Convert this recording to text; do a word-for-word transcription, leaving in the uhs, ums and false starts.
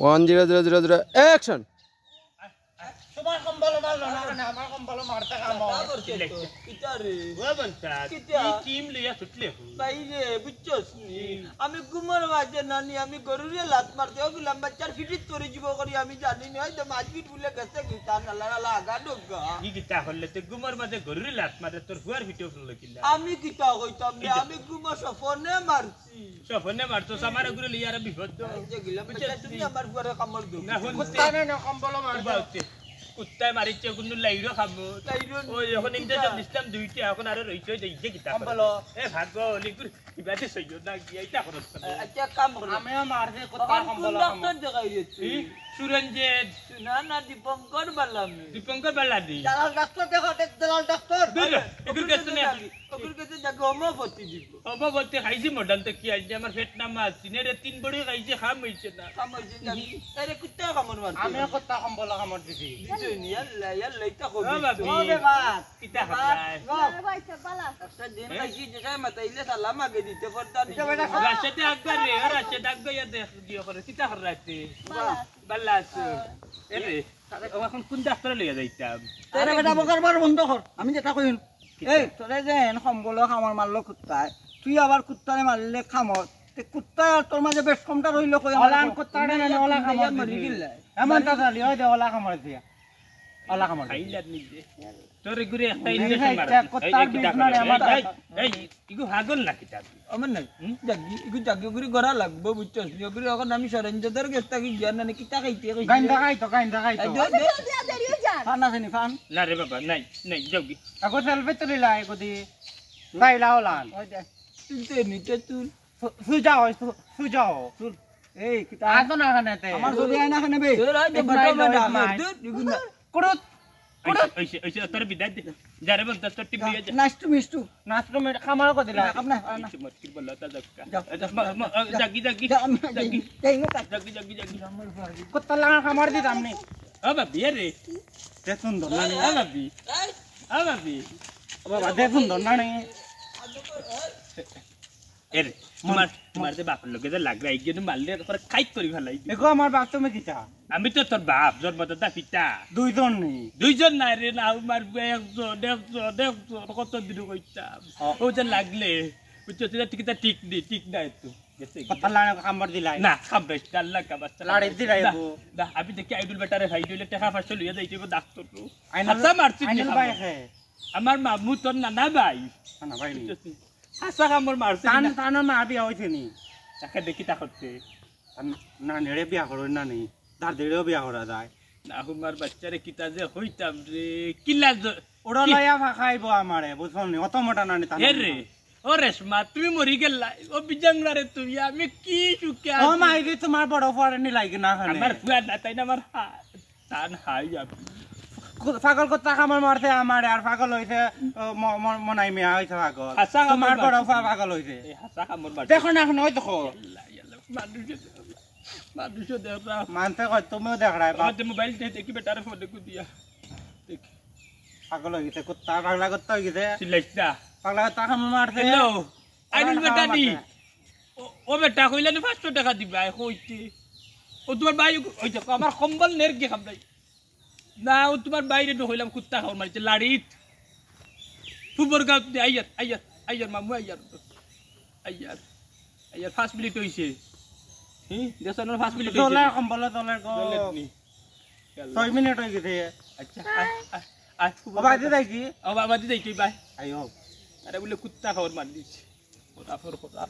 One zero zero zero zero, action. তোমার কম্বল মারলো না কেনে? আমার কম্বল মারতে কাম। কিতা রে? ও বন্তা, কিতা? কি টিম লইয়া ছুটলে হো? ভাই রে, বুঝছস নি? আমি ঘুমর মাঝে নানি, আমি গরুরে লাত মারতে, ও গুলাম বাচ্চার ফিটিত করে জীব করি আমি জানি না, হয়তো মাঝ ফিট বুলে গেছে কি, তার নালা নালা আগা ঢোকা। কি কিতা করলে? তুই ঘুমর মাঝে গরুরে লাত মারে, তোর ফুয়ার ফিটে ফুললো কিলা? আমি কিতা কইতাম রে, এই যে আমি ঘুমো স্বপনে মারছি। স্বপনে মারতো, আমার এগুলো লইয়া আর বিপদ তো। এই যে গেলাম, বুঝছস বেটা, তুমি নি? আমার ফুয়ারে কামড় দেও। না, হুন। কুত্তা না, না, কম্বল মার উবা দেও। উঠছে। কুত্তায় মারিছে, কোনো লাইরো খাবো। লাইরো ওই এখন নি, ইঞ্জেকশন কিতা? দিছিলাম দুইটা, এখন আরো রইছে, ওই যে ইঞ্জে কিতা কম্বল। করে? এ ভাগো, লিগুর, ইবাতে সইও না, গিয়া ইটা খরচ করে। আচ্ছা, এক কাম করো। আমিও মারছি, কুত্তা অখন কম্বল কোন কামড়। ডাক্তার দেখাই দিচ্ছি? ই? সুরঞ্জিত। না, না, দীপঙ্কর বালামি। দীপঙ্কর বালামি। দালাল ডাক্তার দেখো, দেখ, দালাল ডাক্তার। দূর, আরে, এগুর ওগুর কাছে কাছে না। যাবি, ওগুর কাছে যাবি, হোমিওপ্যাথি দিব। হোমিওপ্যাথি খাইছি মডার্ন তো কি আইছে, আমার পেট নামা আছে, নে রে, তিন বড়ি খাইছে, কাম হইছে না। কাম হইছে না। আরে, কুত্তা কামড় মারছে। আমিও কুত্তা কম্বল কামড় দিছি। দিছে নি, ইয়াল্লা, ইয়াল্লা, ইটা কবি। ও বাবা। ও রে বাপ। কিতা বাপ, খাবায়? বাপ। আরে ভাই, সব বালা। একটা দিন খাইছি, যেটাই মাথা ইলে সালাম আগে দিতে পারতাম। এটা বেটা রাশেদ আকবর রে, ও রাশেদ আকবর ইয়া দেখ, দিও করে, কিতা খবর রাখতে? বালা। বালা আছো? হ্যাঁ। এ রে, ও এখন কোন ডাক্তারে লইয়া যাইতাম? আরে বেটা, বকার বার বন্ধ কর। আমি যেটা কই, কিতা? এই, তোরে যে এন কম্বল কামড় মারলো কুত্তায়, তুই আবার কুত্তারে মারলে কামড়, তে কুত্তায় আর তোর মাঝে বেশ কমটা রইলো কই? ওলান কুত্তারে মানে ওলা কামড় দিবি। এমন তা জালি, ওই দে ওলা কামড় দিয়া। ওলা কামড় দিবি। খাইলাত নিজে। তোর ঘুরে একটা এই ইঞ্জেকশন মারা। কুত্তার এই, এই, বিষ মারে, এই, আমার এই, এই, ইগু পাগল নাকি তার? আমার নাই। হুম? জাগি, ইগু জাগি ঘুরে গড়া লাগবো, বুঝছস? ইগু ঘুরে এখন আমি সরেঞ্জদার গেছ থাকি গিয়া না, কিতা খাইতে কইছি? গাইন্দা খাইতো, গাইন্দা খাইতো। এই, দে, দে। দিয়া দেরিও যান। ফান আছে নি, ফান? না রে বাবা, নাই, নাই, যাওগি। আগো সেলফি তুলিলা, এগো দি। তাইলা ওলান। ওই দে। তুলতে নিতে তুল। সু-, সুজা হয়, সু-, সুজা হয়। তুল। এই, কিতা? আতো না খানে তে। আমার ছবি আয় না খানে বে। তোর আয় তো এক মাইল, বেটা, এক মাইল। দূর, দূর, দূর। কুড়ুত। ওইসে, ওইসে, ওইসে, তোর বিদায় দে। যা রে বল, দশ টা টিপ নিয়ে যা। Nice to meet you। Nice to meet, খামারও কো দিলা। না, না, না। ওইসে মটকির বললো, তা যাক। যাও, যাও, ম-, ম-, যাও। জাগি, জাগি, যাও, আমি জাগি। যাই, যাই, যাই, যাই। জাগি, জাগি, জাগি। কত লাগার খামার দিতাম নি। ও বাবি, এ রে। দে সুন্দর না নি? ও বাবি। ও বাবি। ও বাবা, দে সুন্দর না নি? এ রে, তোমার, তোমার যে বাপর লগে যে লাগরা, এই গিয়ে মারলে একবারে খাইত করি ফেলাই দিবি। দেখো, আমার বাপ তুমি কিতা? আমি তো তোর বাপ, জন্মদাতা পিতা। দুইজন নি? দুইজন নাই রে, না, আমার একজন, একজন, একজন, কত দিন কইতাম। ও। ও যে লাগলে, বুঝছো, তুই ঠিক, ঠিক নি, ঠিক নাই তো। গেছে কি? কথা লাগে খাম্বার দিলাই। না, খাম্বার, আল্লাহ কাবার। লাড়ি দিলাই না, বউ। না, আমি দেখি আইডুল বেটারে ভাই, দিলে টাকা পাঁচশো লইয়া যাইতে হবে ডাক্তার তো। আইনাল, হাছা মারছি নি আইনাল ভাই খাম্বার। হে। আমার মামু তোর নানা ভাই। নানা ভাই নি? বুঝছো? হাছা কামড় মারছে তান, না। তান মা বিয়া হইছে নি? তাকে দেখি তা করতে। তান নানিরে বিয়া করো না নি? দাদিরেও বিয়া করা যায়। না, হুমার বাচ্চারে কিতা যে হইতাম রে, কিলা জ-, ওরা কি? লয়া ফাঁকাইবো আমারে, বুঝছো নি? অত মোটা নানি তান এ রে, মা। ও রেশমা, তুমি মরি গেলা, ও বিজাংলারে তুমি, আমি কি সুখে ও আছি? মাই রে, তোমার বড় ফুয়ারে নি লাগে না খানে। আমার ফুয়া না, তাই না আমার হা-, তান হাই আপনি। কো-, পাগল কুত্তা কামড় মারছে আমারে, আর পাগল হইছে, ও, ম-, ম-, মনাই মিয়া হইছে পাগল। হাছা কামড় তোমার বড় মারছে। ফুয়া পাগল হইছে। এই হাছা কামড় মারছে। দেখো না এখন, ওই দেখো। ইয়াল্লা, ইয়াল্লা, মানুষে দেখরা, মানুষে দেখরা। মানতে কয়, তুমিও দেখরায়, বাপ। আমার মোবাইল দিয়ে দেখি বেটারে ফোন দেখি দিয়া। দেখি। পাগল হয়ে গেছে, কুত্তা পাগলা কুত্তা হয়ে গেছে। চিল্লাইস না। পাগলা কুত্তা কামড় মারছে। হ্যালো, আইনুল পাগলা বেটা নি। মারছে। ও, ও বেটা, কইলা নি পাঁচশো টাকা দিবা, কইতে। ও তোমার ভাই, ওই দেখো, আমার কম্বল নের গিয়ে খাবলাই। না, ও তোমার বাইরে তো কইলাম, কুত্তা খাওয়ার মারিছে, লাড়িত। ফুবর গাঁও দিয়ে আইয়ার, আইয়ার, আইয়ার, মামু আইয়ার। আইয়ার, আইয়ার, পাঁচ মিনিট হইছে। হুম, দেখছো না, পাঁচ মিনিট হইছে। দলের কম্বল, দলের গো। দলের নি। ছয় মিনিট হয়ে গেছে। আচ্ছা, আয়, আয়, আয়, ফুবর ও বাড়িতে গাঁও। যাই কি? ও বাবা, বাড়িতে যাই কি, বাই। আইও। আরে বলে, কুত্তা খাওয়ার মার দিছে। খোদা ফর খোদা।